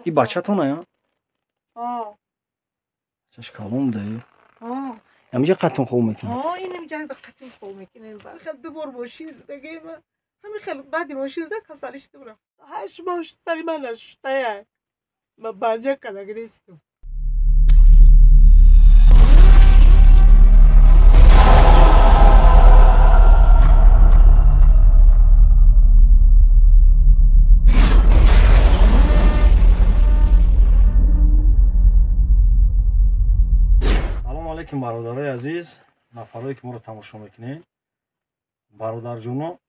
И бачатон ая? Чаш калон да. Амиҷа қатон хоб мекунад? Инамиҷа қатон хоб мекунем. Хел ду бор мошин задагем. Ҳамин хел баъди мошин зада касалӣ шудам рафт. 8 моҳ сари ман нашуштая. Ма банҷа кадаги нестам. Алейкум бародарои азиз, нафарое ки моро тамошо мекунед. Бародарҷоно,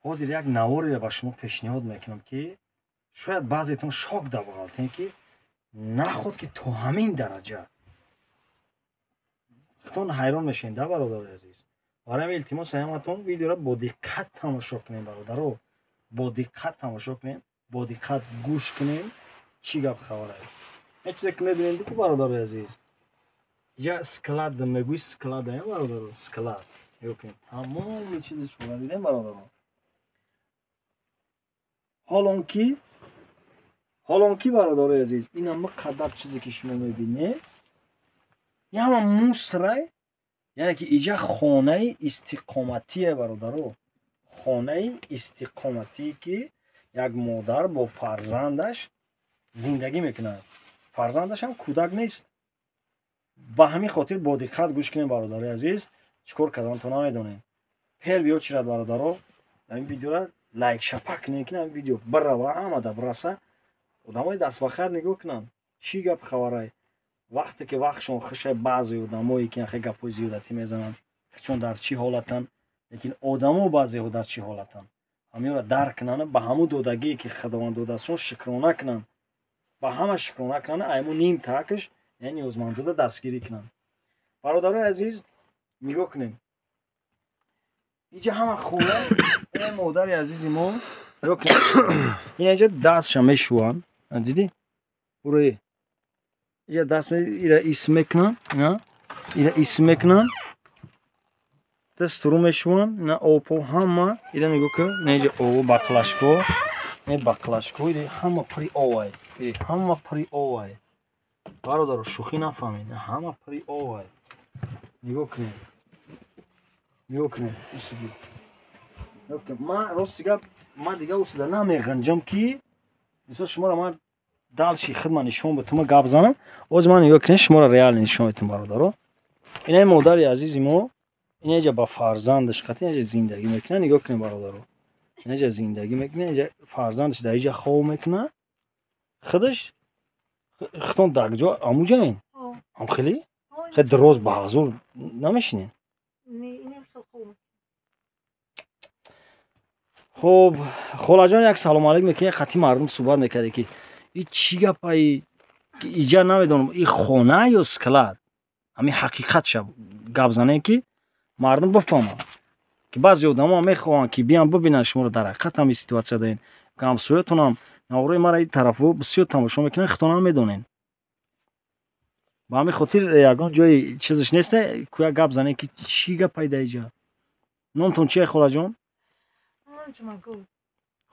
ҳозир як наворе ба шумо пешниҳод мекунам, ки шояд баъзетон шок давғалтен, ки наход ки то ҳамин дараҷа. Худтон ҳайрон мешавед, да, бародарои азиз. Барои ҳамин илтимос ҳаматон видеоро бо диққат тамошо кунед, бародаро. Бо диққат тамошо кунед, бо диққат гӯш кунед, чӣ гап хабар аст. Ин чизе ки мебинед, ку, бародарои азиз, я склад мегӯи, склад я, бародаро, склад. Нигоҳ кунед, тамоми чизи шумо дидем, бародаро. Ҳолон ки, бародарои азиз, ин ҳама қадар чизе ки шумо мебинед, ин ҳама мусрай, яъне ки иҷа хонаи истиқоматие, бародаро, хонаи истиқоматие, ки як модар бо фарзандаш зиндагӣ мекунад. Фарзандаш ҳам кӯдак нест. Ба ҳамин хотир бо диққат гӯш кунем, бародарои азиз. Чӣ кор кардан то намедонем. Первый очередь, бародаро, ҳамин видеора лайк шапак кунем, ки ҳамин видео бирава, ҳамада бираса, одамои дастбахайр нигоҳ кунанд, чӣ гап хабарай. Вақте ки вақтшон хушай, баъзе одамое ки хе гапҳои зиёдатӣ мезананд, чун дар чӣ ҳолатанд, лекин одамо баъзеҳо дар чӣ ҳолатанд, ҳаминро дарк кунанд, ба ҳамун додагие ки Худованд додастшон шукрона кунанд, ба ҳама шукрона кунанд, айму ним такш, яъне ниёзмандода дастгирӣ кунанд. Бародарои азиз, нигоҳ кунем, иҷа ҳама хона э модари азизи мо, нигоҳ кунем, ин иҷа дастша мешӯянд, дидӣ, урои иҷа даст ира ис мекунанд, ира ис мекунанд, дастуру мешӯянд, ина обҳо ҳама ира нигоҳ кун, ина иҷа об, баклажко, ин баклажко, ира ҳама пури овай, ҳама пури овай. Бародаро, шӯхӣ нафаҳмед, ҳама пури овай. Нигоҳ кунед, нигоҳ кунед. Ман, рости гап, ман дига усуда намеғанҷам, ки мисол шуморо ман дальше хидма нишон битума гап занам. Оз ман, нигоҳ кунед, шуморо реально нишон метум, бародаро. Инаи модари азизи мо инаҷа ба фарзандаш қати инаҷа зиндагӣ мекунад. Нигоҳ кунед, бародаро, инаҷа зиндагӣ мекунад, инаҷа фарзандаш дар иҷа хоб мекунад. Худаш худтон дар ҷо амуҷаин ам хеле хеле дароз ба ҳазур намешинед. Хуб, холаҷон, як салом алейк мекунед, қати мардум суҳбат мекарде, ки и чӣ гапаи иҷа, намедонам, и хона ё склад. Ҳамин ҳақиқатша гап занем, ки мардум бифаҳманд, ки баъзе одамо мехоҳанд, ки биям бибинанд шуморо, дар ҳақиқат ҳамин ситуация даен. Ҳамсоятонам наворои мара ин тарафо бисёр тамошо мекунанд, худтонам медонед. Ба ҳамин хотир ягон ҷои чизаш нест, кӯя гап занем, ки чӣ гапай дар иҷа. Номтон чие, холаҷон?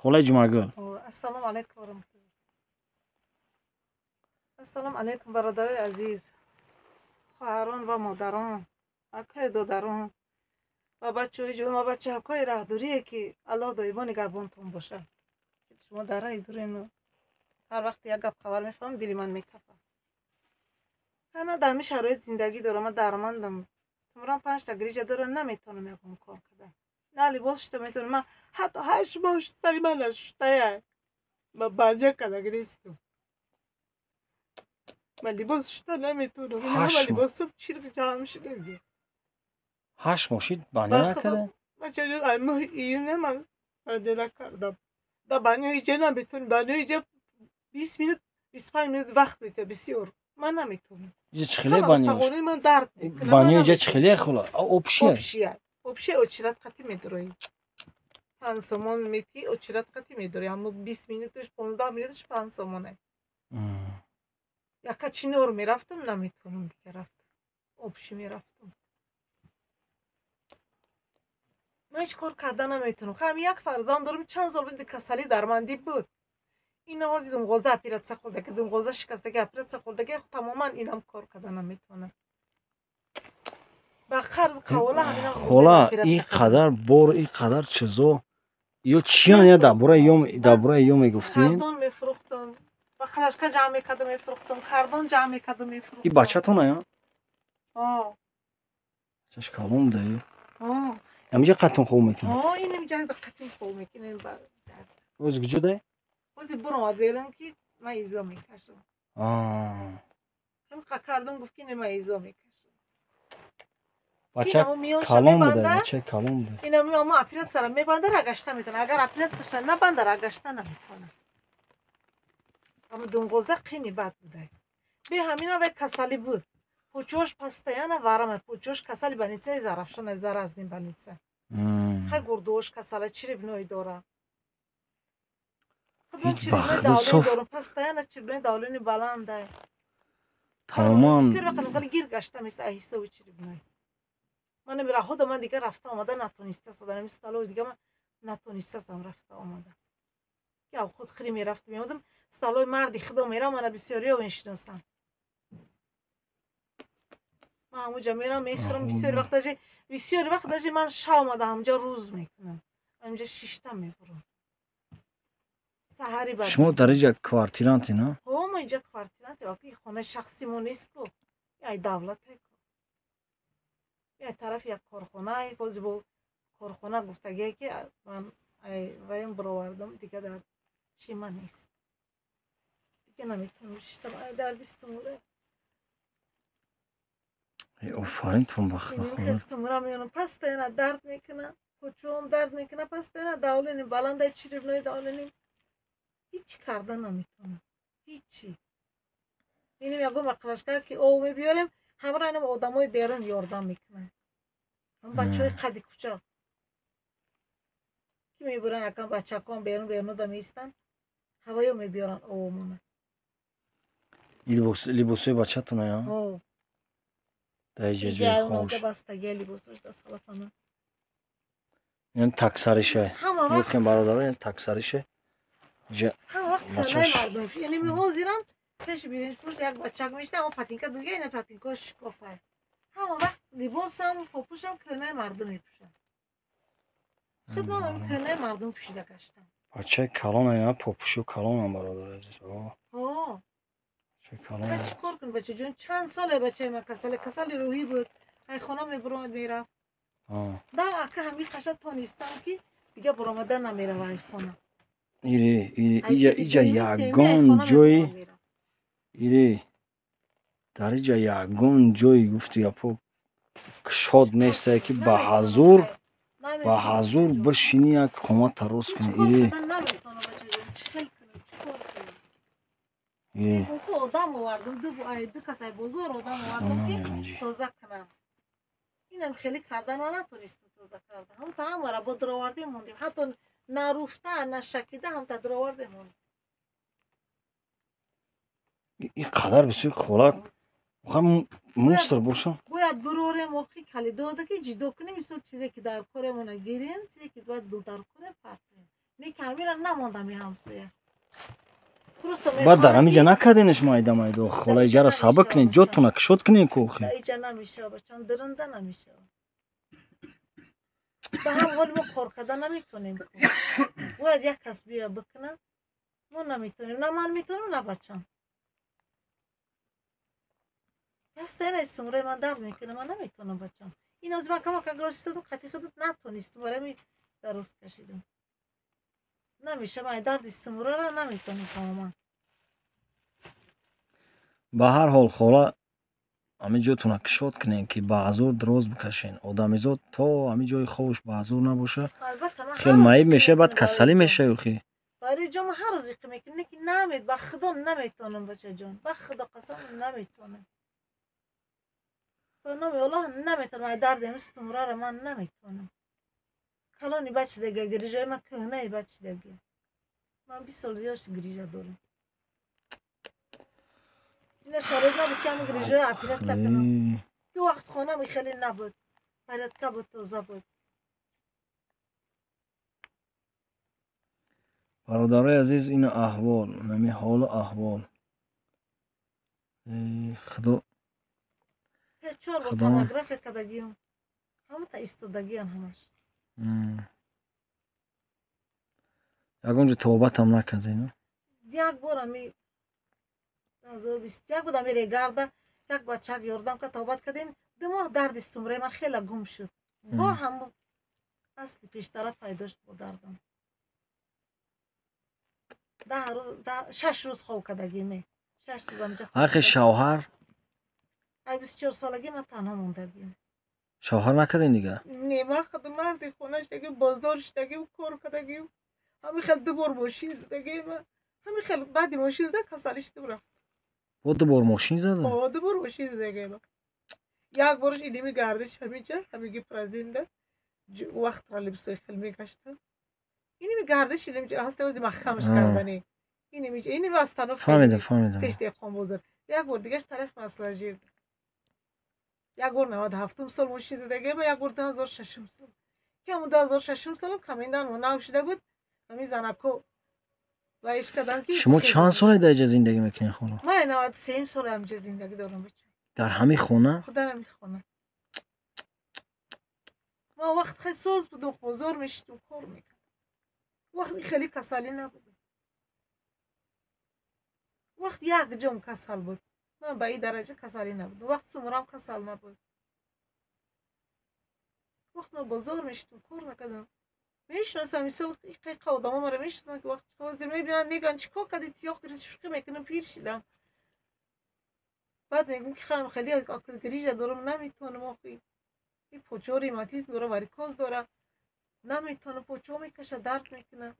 Холаи Ҷумагул. Ассалому алайкум варахматуллоҳ. Ассалому алайкум, бародарои азиз, хоҳарон ва модарон, акои додарон ва бачаҳои ҷон ва бачаҳакои раҳдурие, ки Аллоҳ доимо нигаҳбонтон бошад. Шумо дар раҳи дурену ҳар вақте як гап хабар мефаҳмам, дили ман мекафад. Ман дар ҳамин шароит зиндагӣ дорам, ман дармандам, тумрам панҷта грижа дорам, наметавонам ягон кор кардан, на либос шута метавонам. Ман ҳатто 8 моҳ сари ман нашуштая. Ман банҷа кадаги нестам, ман либос шута наметавонам, ҳама либосам чирк ҷамъ шуда. 8 моҳ шид баня накарда? Бачаҷон, ай моҳи июне ман баня накардам. Да банё иҷа наметавонем, банё иҷа 20 минут, 25 минут вақт метиҳа, бисёр ман наметавонам. Иҷа чӣ хеле банё? Ман дард. Банё иҷа чӣ хеле, хола? Общая? Общая, общая, очередь қати медорои, 5 сомон мети, очередь қати медорои, аммо 20 минуташ, 15 минуташ 5 сомоне. Яка чинор мерафтам, наметавонам дига, рафтам общий мерафтам. Ман ҳеҷ кор карда наметавонам. Ҳам як фарзанд дорам, чанд сол буд, касалӣ дармандӣ буд. Ина ҳозир думғоза оператсия хӯрдаги, думғоза шикастаги оператсия хӯрдаги, тамоман инам кор карда наметавонад. Ба қарз қавола ҳаминам. Хола, ин қадар бор, ин қадар чизо ё чиян? Я дар бораи ё мегуфтем? Кардон мефурӯхтам, ба халашка ҷамъ мекардам, мефурӯхтам, кардон ҷамъ мекардам, мефурӯхтам. И бачатон ая? Бачаш калон буда ё? Ҳамиҷа қаттон хоб мекунад? Инамиҷа қаттон хоб мекунем. Оз куҷо дай? Ози буромад берун, ки ман изо мекашам. Ҳамқа кардам, гуфт, ки не, ман изо мекашам. Бача калон буда, бача калон буда. Инами ама оператсияро мебанда, рагашта метавонад. Агар оператсияша набанда, рагашта наметавонад. Ама думғоза қини бад буда. Бе ҳамина вай касалӣ буд. Пӯчош постоянно варама, пӯчош касали, больницаи Зарафшона, заразный больница. Хай, гурдуош касала, чирибной дора. Худман чирибной давление дорам, постоянно чирибной давление баланда. Тамоман. Бисёр вақт хеле гир гашта мест ай ҳисоби чирибной. Ман намераҳода, ман дигар рафта омада натонистастам, дар ҳамин столовый дигар ман натонистастам рафта омада. Ки худ хири мерафтам, меомадам, столовый марди худо мерам, мана бисёриё мешиносам. Ман ҳамуҷа мерам, мехӯрам, бисёри вақт даже, бисёри вақт даже ман шав омада ҳамуҷа рӯз мекунам. Ҳамуҷа шишта мебурам. Саҳари бад. Шумо дар инҷа квартиранте, на? Ҳо, мо инҷа квартиранте, ки хонаи шахси мо нест ку. Ай давлате ку. Як тараф як корхона, ҳозир бо корхона гуфтагие, ки ман ваем бировардам, дига дар чи ман нест. Дига наметавонам шиштам, ай дарди стумура. Офаринтон, бахта хона. Стумура меёнам, постоянно дард мекунам, кӯчоам дард мекунам, постоянно давление баландай, чирибной давление. Ҳеҷ карда наметавонам. Ҳечи. Инем ягон мақлашка ки об мебиёрем, ҳамра инам одамои берун ёрдам мекунанд. Ҳам бачаҳои қади кӯча ки мебуранд, якам бачакон берун берунуда меистанд, ҳаваё мебиёранд обомона. Либосои бачатон ая? Ҳо. Дар иҷа ҷои хобш. Бастагия либосош дар салафана. Ин таксарише. Мехем бародаро, ин таксарише. Ҳама вақт санаи мардум. Яъне меҳозирам пеши биринҷфурӯш як бачак мешта, аммо патинка дига, ина патинкао шикофай. Ҳама вақт либосам, попӯшам кӯҳнаи мардум мепӯшам. Худман ам кӯҳнаи мардум пӯшида гаштам. Бачаи калон ина попӯшу калонам, бародар азиз. Ҳо. Чӣ кор кун, бачаҷон, чанд соле бачаи ман касале, касали рӯҳӣ буд. Ай хона мебуромад, мерафт. Да ака ҳамин қаша тонистам, ки дига буромада намерава ай хона. Ире, ире, иҷа, иҷа ягон ҷои, ире, дар иҷа ягон ҷои гуфти гапо кушод нестае, ки ба ҳазур бишинӣ, як қомата рост кунӣ. Ире. Одам овардам, ду кас ай бозор одам овардам, ки тоза кунам. Инам хеле кардан ма натонистам тоза кардан. Ҳам та ҳамара бо даровардем мондем. Ҳатто наруфта, нашакида ҳам та даровардем мондем. Ин қадар бисёр хола муср боша. Бояд бурорем охи калидода, ки ҷидо кунем, мисол чизе ки дар коремона гирем, чизе ки бояд дар корем партоем. Не ки ҳамира намондам ҳамсоя. Баъд дар ҳамиҷа накарденаш майда майда, хола, иҷара сабр кунед, ҷотона кушод кунед ку охи. Иҷа намешава, бачам, диринда намешава. Ба ҳам ҳоли мо кор карда наметавонем. Бояд як кас биёя бикунад. Мо наметавонем, на ман метавонам, на бачам. Постоянно истумураи ман дард мекунад, ман наметавонам, бачам. Ин ҳозир ман камака рост истодам, қатъи худат натонистам, барои ҳамин дароз кашидам. Намеша, ман дарди истумурара наметавонам тамоман. Ба ҳар ҳол, хола, ҳамин ҷотона кушод кунед, ки ба ҳазур дароз бикашен. Одамизод то ҳамин ҷои хобш ба ҳазур набоша, хел маиб меша, баъд касалӣ меша охи. Барои ҷо ман ҳар рӯз иқи мекунам, лекин намед, ба худо наметавонам, бачаҷон. Ба худо қасам наметавонам. Ба номи Аллоҳ наметавонам, ай дарди ҳамин стумурара ман наметавонам. Калони бачидага гирижаи ман кӯҳнаи бачидаги. Ман 20 сол зиёд гирижа дорам. Ина шароит набуд, ки ҳамин гирижаи оператсия кунам. Ду вақт хонам хеле набуд. Порядка буд, тоза буд. Бародарои азиз, ин аҳвол, нами ҳолу аҳвол. Худо 3-4 бор томография кардагиам. Ҳамата истодагиам ҳамаш. Ягон ҷо тобатам накарда ино? Як бор ами 2021 буд, ами регарда як бачак ёрдам кард, тобат кардем. 2 моҳ дарди стумраи ман хеле гум шуд. Бо ҳамон асли пештара пайдо шуд бо дардам. 6 рӯз хоб кардагиме. 6 рӯз амҷа хоб. Ахи шавҳар? Ай 24 солагӣ ман танҳо мондагиам. Шавҳар накардин дига? Не, ман худ марди хона шудагим, бозор шудагим, кор кардагим. Ҳамин хел 2 бор мошин задагим. Ҳамин хел баъди мошин зада касалӣ шудам рафт. Бо 2 бор мошин зада? О, 2 бор мошин задагим. Як борш иними гардиш ҳамиҷа, ҳамиги празимда. Вақт троллейбусои хел мегаштам. Иними гардиш иними ҳаста ози маҳкамаш кардани. Иними иними остановка. Фаҳмидам, фаҳмидам. Пеш деҳқон бозор. Як бор дигаш тараф маслажир. Як бор 97 сол мошин задагим, як бор 2006 сол. Ки ҳамун 2006 солам каминдан нав шуда буд. Ҳамин занако ваиш кардан ки шумо чанд соле дар инҷа зиндагӣ мекунед хона? Ман 93 сол ҳамҷа зиндагӣ дорам бача. Дар ҳамин хона? Дар ҳамин хона. Ман вақт хеле соз будам, бозор мешидам, кор мекардам. Вақт хеле касалӣ набудам. Вақт як ҷом касал буд. Ман ба ин дараҷа касалӣ набудам. Вақт сумурам касал набуд. Вақт ман бозор мешидам, кор мекардам. Мешиносам, мисол қиқа одамо маро мешиносанд, ки вақт ҳозир мебинанд, мегӯянд чӣ кор кардӣ, тиёқ гирифтӣ, шӯхӣ мекунам, пир шидам. Баъд мегӯм ки хам хеле грижа дорам, наметавонам охи. Ин почаҳо ревматизм дора, варикоз дора. Наметавонам, почаҳо мекаша, дард мекунад.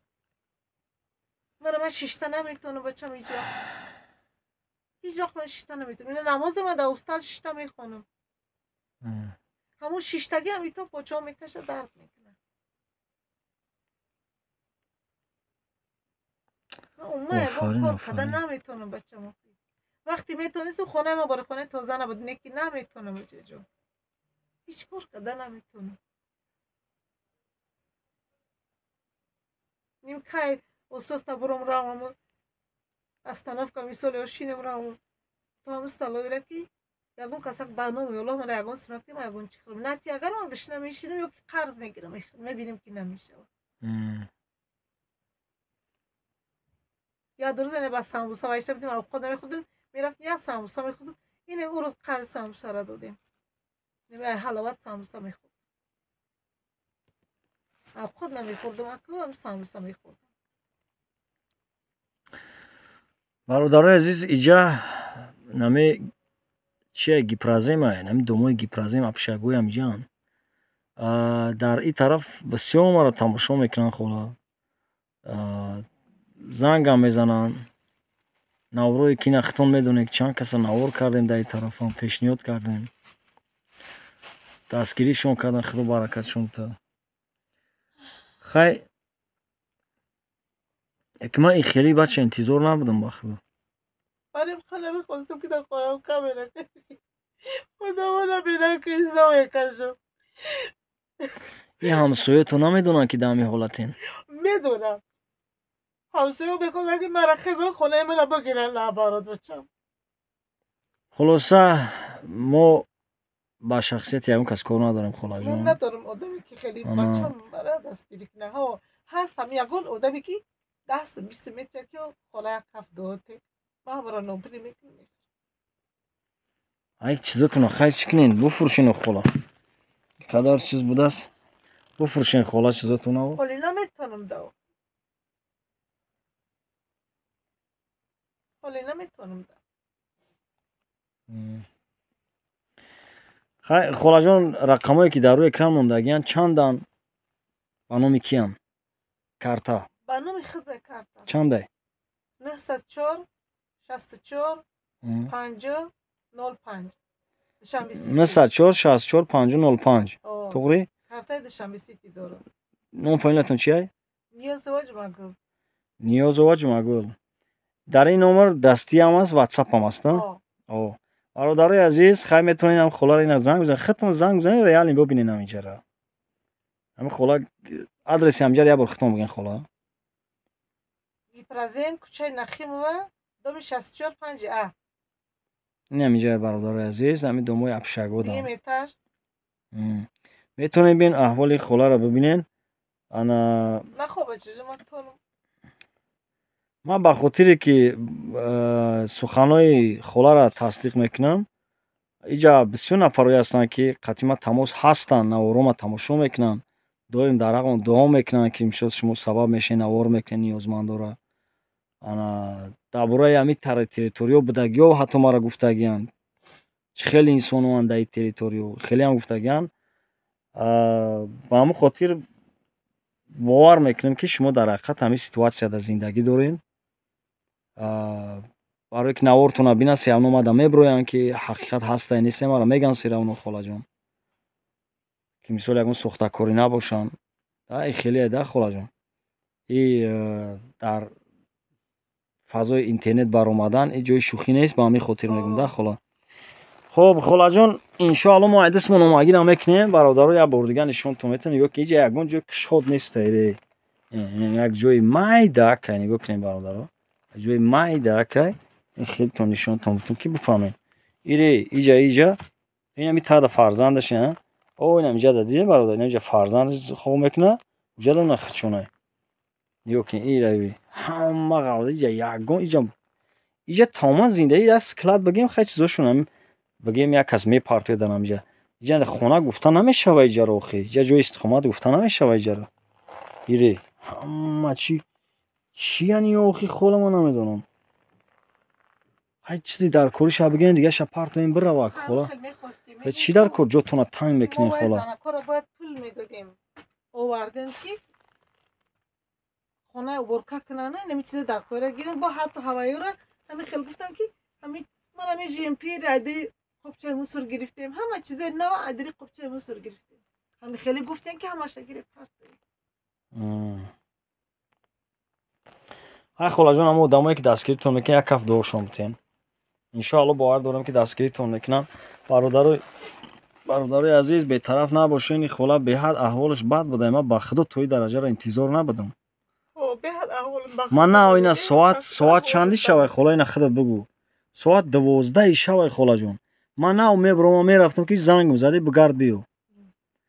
Мара ман шишта наметавонам бачам ҳеҷ вақт. Ҳеҷ вақт ман шишта наметавонам. Ина намози ман дар устал шишта мехонам. Ҳамун шиштагӣ ҳам ито почаҳо мекаша, дард мекунад. Ман умуман ягон кор карда наметавонам бачам охи. Вақте метавонистам, хонаи ман бори хонаи тоза набуд, не ки наметавонам бачаҷон. Ҳеҷ кор карда наметавонам. Ним кай ососта буром равам, остановка мисол ё шинем равам. То ҳамун столовира ки ягон касак ба номи Аллоҳ мара ягон симак дим, ягон чӣ хӯрам. Нати агар ман гушна мешинам ё ки қарз мегирам, мебинем ки намешавад. Я ду рӯз ба самбуса вайшта будем, овқот намехӯрдем, мерафтем як самбуса мехӯрдем. Ине ӯ рӯз қарзи самбусаро додем. Ҳаловат самбуса мехӯрдем. Овқот намехӯрдем, акам самбуса мехӯрдем. Бародарои азиз, иҷа нами чия гипразема, нами домои гипразем абшагӯям иҷаам. Дар ин тараф бисёр маро тамошо мекунанд хола. Зангам мезананд. Наврое ки нахтон медонед чанд каса навор кардем дар ин тарафам, пешниҳод кардем. Дастгиришон кардан, худо баракатшон та. Хай ки ман ин хеле бача интизор набудам ба худо. Манем хеле мехостам ки дар хоям камера. Худо набинам ки изо мекашам. Ин ҳамсоятон намедонанд ки дар ҳамин ҳолатен? Медонам. Ҳамсоё мехостанд ки мара хезон хонаи мана бигиранд, наоборот бачам. Хулоса мо ба шахсияти ягон кас кор надорем холаҷон. Ман надорам одаме ки хеле бачам мара дастгирӣ кунад. Ҳо, ҳастам ягон одаме ки 10-20 метр ки хола як ҳафт доте. Ман ҳамаро нобилӣ мекунам. Ай чизотуна хай чӣ кунед? Буфурӯшен хола. Қадар чиз будааст. Буфурӯшен хола чизотуна. Ҳоле наметавонам да. Ҳоле наметавонам да. Хай холаҷон, рақамое ки дар рӯи экран мондагиянд чандан? Ба номи киян? Карта. Ба номи худ ба карта. Чандай? 904 64 50 05. Душанбе Сити. 904 64 50 05. Туғри? Картаи Душанбе Сити дорам. Ном фамилиятон чия? Ниёзова Ҷумагул. Ниёзова Ҷумагул. Дар ин номер дастиам аст, ватсапам аст, а? Бародарои азиз, хай метавонед ҳам холаро ина занг бизанед. Худтон занг бизанед, реально бибинед ҳаминҷара. Ҳамин хола адреси ҳамҷара як бор худтон бигӯед хола. Дипрозем, кӯчаи Нахимова, доми 64 5 А. Ин ҳаминҷоя, бародарои азиз, ҳамин домои Абшагодам. Дуюм этаж. Метавонед бин аҳволи холаро бибинен. Ана Нахоба чизи ман тонам. Ман ба хотире ки суханҳои холаро тасдиқ мекунам, иҷа бисёр нафарое ҳастанд, ки қатъи ман тамос ҳастанд, наворома тамошо мекунанд, доим дар ҳаққон дуо мекунанд, ки мисол шумо сабаб мешавед, навор мекунед ниёзмандора. Ана дар бораи ҳамин территориё будагиҳо ҳатто маро гуфтагиянд, чӣ хеле инсоноанд дар ин территориё, хелеам гуфтагиянд. Ба ҳамин хотир бовар мекунем, ки шумо дар ҳақиқат ҳамин ситуатсияда зиндагӣ доред. Барое ки навортона бинанд, серавно мада меброянд, ки ҳақиқат ҳаста нест, мара мегӯянд серавно, холаҷон, ки мисол ягон сохтакорӣ набошанд. И хеле да, холаҷон, и дар фазои интернет баромадан и ҷои шӯхӣ нест, ба ҳамин хотир мегӯм да, хола. Хоб, холаҷон, иншоалло мо айдасмон омагира мекунем. Бародаро, як бор дига нишонтон метавон. Нигоҳ ки иҷа ягон ҷои кушод неста, як ҷои майда акай. Нигоҳ кунем, бародаро, ҷои майда акай. Ин хелтон нишонтон бутум, ки бифаҳмед. Ире иҷа инами тада фарзандаш, о инам иҷада дидем, бародар, инам иҷа фарзандаш хоб мекуна, уҷада на хичонай. Нигоҳ кунед, ирави ҳама ғавза иҷа ягон иҷа тамоман зиндаги як склад бигем, хай чизошон бигем, як кас мепартояд дар ҳамиҷа. Иҷа хона гуфта намешава иҷаро, охи иҷа ҷои истиқомат гуфта намешава иҷаро. Ире ҳама чи чияни, охи хола, ман намедонам. Ҳай чизи дар кориша бигирем, дигаша партоем биравак, хола. Чӣ дар кор ҷотона танг мекунем, хола? Бояд пул медодем, овардем, ки хонаи уборка кунана, инами чизи дар кора гирем. Бо ҳатто ҳавайёра ҳами хел гуфтам, ки ҳами ман ҳами жмпи айдири қопчаи мусор гирифтем, ҳама чизои нава айдири қопчаи мусор гирифтем. Ҳами хеле гуфтем, ки ҳамаша гирифт партоем. Ҳай, холаҷон, ҳамо одамое ки дастгиритон мекунанд, як каф дуошон бутен. Иншоалло бовар дорам, ки дастгиритон мекунанд. Бародарои азиз, бетараф набошен. И хола беҳад аҳволаш бад буда. Ман ба худо то ин дараҷаро интизор набудам. Ман на ина соат чанди шавай, хола, ина худат бугӯ. Соат 12 шавай, холаҷон. Ман нав меброма мерафтам, ки зангм зади, бигард биё.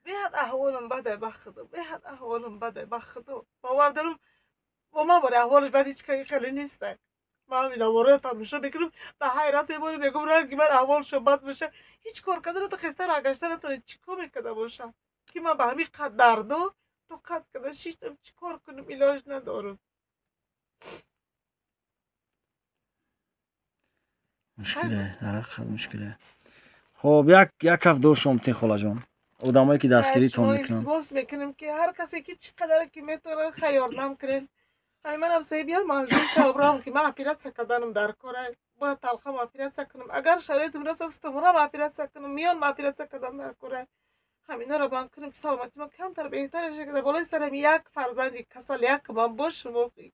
Беҳад аҳволам бадай, ба худо, беҳад аҳволам бадай, ба худо. Бовар дорам, бо ман бори аҳволаш бад ҳеҷ каи хеле нестай. Ман ҳамин наворро тамошо мекунам, ба ҳайрат мемонам, мегӯм, ранги ман аҳволшо бад боша, ҳеҷ кор карда натон, хеста роҳ гашта натонед, чӣ кор мекарда бошам, ки ман ба ҳамин қад дарду тоқат карда шиштам, чӣ кор кунам, илоҷ надорам. Мушкиле, дар ҳақиқат мушкиле. Хоб, як ҳафт дошом тин, холаҷон, одамое ки дастгиритон мекунанд. Илтимос мекунем, ки ҳар касе ки чӣ қадаре ки метавонад, хайёрдам кунед. Ай манам соҳиби як манзили шабрам, ки ман оператсия карданам дар кора, бояд талхам оператсия кунам, агар шароитам рост аст, тумурам оператсия кунам, миёнам оператсия кардан дар кора. Ҳаминаро бан кунем, ки саломатӣ ман камтар беҳтар шавад. Дар болои сарам як фарзанди касал, як ман бошам охи.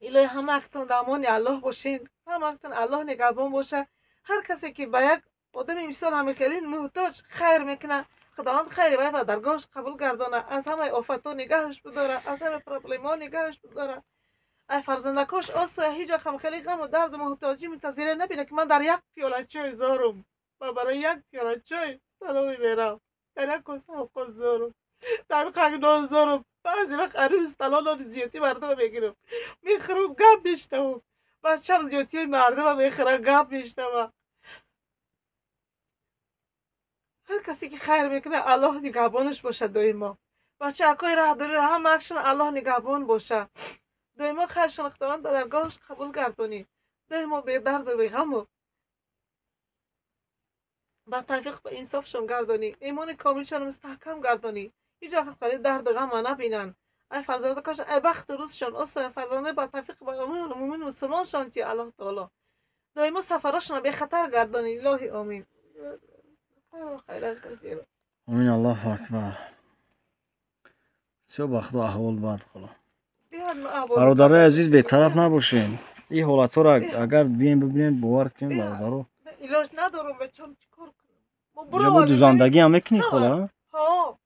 Илоҳи ҳамаактон дар амони Аллоҳ бошен, ҳамаактон Аллоҳ нигаҳбон боша. Ҳар касе ки ба як одами мисол ҳами хеле муҳтоҷ хайр мекунад, Худованд хайри вай ба даргоҳаш қабул гардона, аз ҳамаи офатҳо нигаҳаш бидора, аз ҳамаи проблемаҳо нигаҳаш бидора. Ай фарзандакош осоя, ҳеҷ вақт ҳам хеле ғаму дарду муҳтоҷӣ мунтазира набина, ки ман дар як пиёла чой зорум ва барои як пиёла чой саломи мерам, дар як коса овқот зорум, дар қагнон зорум. Баъзе вақт арӯз талон нони зиёдӣ мардума мегирам, мехӯрам, гап мешнавам. Бачам зиёдтиҳои мардума мехӯрам, гап мешнавам. Ҳар касе ки хайр мекунад, Аллоҳ нигаҳбонаш бошад доимо. Бачаакҳои раҳдориро ҳамаашон Аллоҳ нигаҳбон боша. Доимо хайршон Худованд ба даргоҳаш қабул гардонӣ. Доимо бедарду беғаму ба тавфиқ ба инсофшон гардонӣ. Имони комилшон мустаҳкам гардонӣ. Ҳеҷ вақт хали дарду ғама набинанд. Ай фарзандакошон, ай бахту рӯзшон осоя, фарзандаи ба тавфиқ ба мӯмин мусулмоншон ти Аллоҳ таоло. Доимо сафарошонро бехатар гардонӣ. Илоҳи омин. Амин, Аллоҳу акбар. Бисёр ба худо аҳвол бад, хола. Бародарои азиз, бетараф набошем. Ин ҳолатҳоро агар бием бибинем, бовар кунем, бародаро. Илоҷ надорам, бачам, чӣ кор кунам? Бо дузандагӣ ҳам мекунӣ, хола? Ҳо.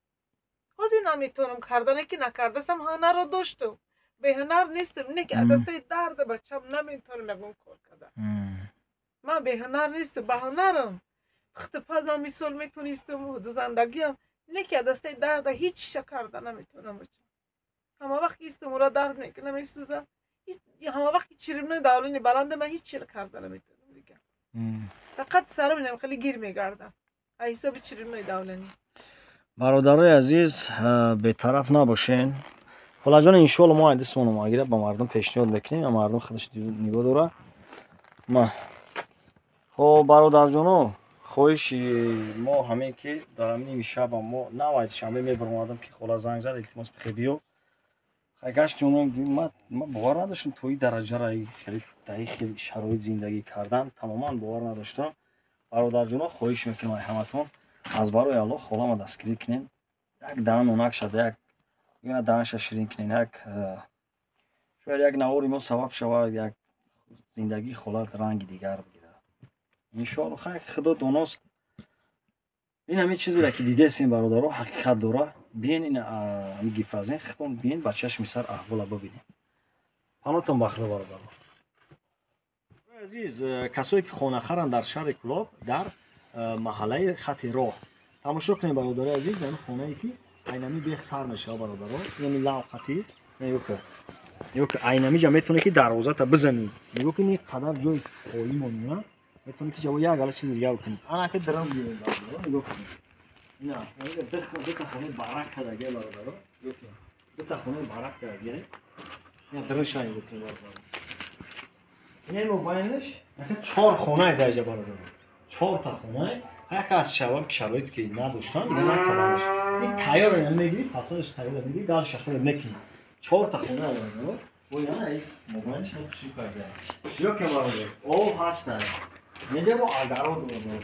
Ҳозир наметавонам кардане, ки накардастам, ҳунаро доштам. Беҳунар нестам, не ки дастаи дард бачам наметавонам ягон кор карда. Ман беҳунар нестам, ба ҳунарам. Пухтупазам мисол метонистам, дузандагиам, не ки дастаи дарда ҳеҷ чиша карда наметавонам бачам. Ҳама вақт истам ура дард мекунам, месӯза. Ҳама вақт чиримнои давлини баланда ман ҳеҷ чиро карда наметавонам дигар. Фақат сарам инам хеле гир мегардам. Аз ҳисоби чиримнои давлини. Бародарои азиз, бетараф набошен. Холаҷон, иншоалло мо ҳадисмон омагира ба мардум пешниҳод мекунем, мардум худаш нигоҳ дора. Ма хоб, бародарҷоно, хоҳиши мо ҳамин ки дар ҳамин ними шаба мо навайд шанбе мебаромадам, ки хола занг зад, илтимос бихе биё. Гашти оно ман бовар надоштам то ин дараҷара хеле дар ин хел шароит зиндагӣ кардан, тамоман бовар надоштам. Бародарҷоно, хоҳиш мекунам ай ҳаматон, аз барои Аллоҳ холама дастгирӣ кунен, як даҳан нонак шада, як даҳанша ширин кунен, як шояд як навори мо сабаб шавад, як зиндагии хола ранги дигар бигирад. Иншоалло, хайр, Худо доност. Ин ҳамин чизеро ки дидесин, бародаро, ҳақиқат дора. Биен ин ҳамин гипразин худтон биен, ба чашми сар аҳвола бибинед. Панотон ба Худо, бародаро. Азиз, касое ки хонахаранд дар шаҳри Кӯлоб, дар маҳаллаи хати роҳ тамошо кунед, бародари азиз, дар хонае ки айнами бех сар мешавад, бародаро, инами лавқати нигоҳ ки айнамиҷа метавонед ки дарвозата бизанед. Нигоҳ кунед, қадар ҷои холӣ монина, метавонед ки ҷаво як гала чизи дигар бикунед. Анака драм биёед, бародаро, нигоҳ кунед. Ина дута хонаи барак кардагия, бародаро, нигоҳ кунед, дута хонаи барак кардагия. Ина дрша нигоҳ кунед, бародаро. Ина мобайнаш чор хонае дар иҷа, бародаро, чорта хонае. Ҳар кас шавад ки шароит ки надоштан, дига накарданаш. Ин тайёр ина мегирӣ, фасадаш тайёр мегирӣ, дарша худат мекунӣ. Чорта хона бародаро, бо ина мобайнаш чӣ карда. Ё ки бародар, об ҳаста. Инҷа бо агарод бародар.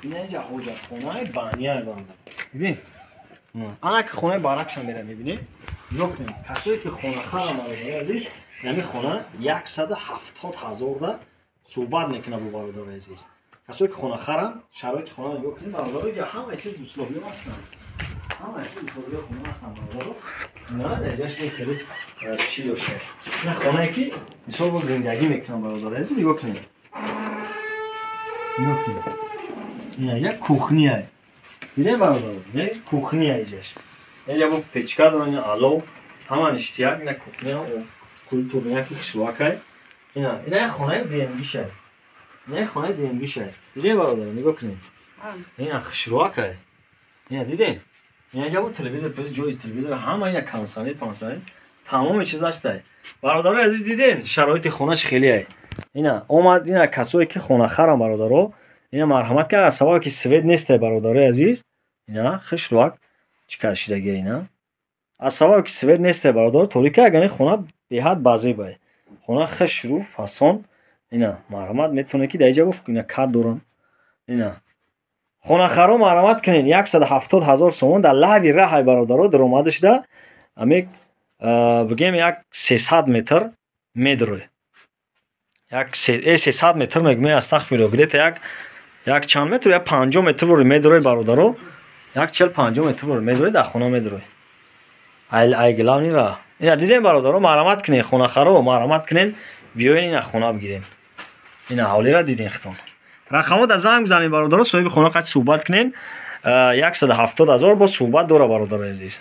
Ина инҷа ҳоҷатхонаи баня бародар. Бибин. Ана ки хонаи баракша мера мебинӣ. Нигоҳ кунед, касое ки хонахарам, бародари азиз, ҳамин хона 170 ҳазор да суҳбат мекунад бо бародари азиз. Касое ки хонахаранд, шароити хона нигоҳ кунед, бародаро, инҷа ҳамаи чиз условиё ҳастанд. Ҳамаи чиз условиё хона ҳастанд, бародаро. На, дарҷаш хеле чӣ дошта. Ина хонае ки мисол бо зиндагӣ мекунанд, бародари азиз, нигоҳ кунед. Нигоҳ кунед. Ина як кухния. Дидем, бародаро? Не, кухния иҷаш. Инҷа бо печка дорад, ина алов, ҳама ништияк, ина кухния, культурняки хушвакай. Ина як хонаи ДМГ-шай. Ина як хонаи ДМГ-шай. Дидем, бародаро, нигоҳ кунед. Ина хушвакай. Ина дидем? Ина ҷа бо телевизор, пес ҷои телевизор, ҳама ина консонер, пансонер, тамоми чиз ҳастай. Бародарои азиз, дидем шароити хонаш хеле. Ина омад, ина касое ки хонахарам, бародаро, ина марҳамат ки аз сабабе ки свет нестай, бародарои азиз, ина хушрӯак чӣ кашидагия ина. Аз сабабе ки свет нестай, бародаро, торика, агар ин хона беҳад базебай. Хона хушрӯ фасон. Ина марҳамат метавонед ки дар иҷа ина кад дорам. Ина хонахаро марҳамат кунед, 170 ҳазор сомон дар лави раҳай, бародаро, даромада шуда, ами бигем як 300 метр медрой. Як 300 метр мегӯем, астағфируллоҳ, где-то як чанд метр, як 50 метр вори медрой, бародаро, як 40-50 метр вори медрой, дар хона медрой. Ай главный ра. Ина дидем, бародаро, марҳамат кунед, хонахаро марҳамат кунед, биёен ина хона бигирем. Ина ҳавлира дидем хитон. Рақамҳо дар занг бизанед, бародаро, соҳиби хона қати суҳбат кунед. 170 ҳазор бо суҳбат дора, бародарои азиз.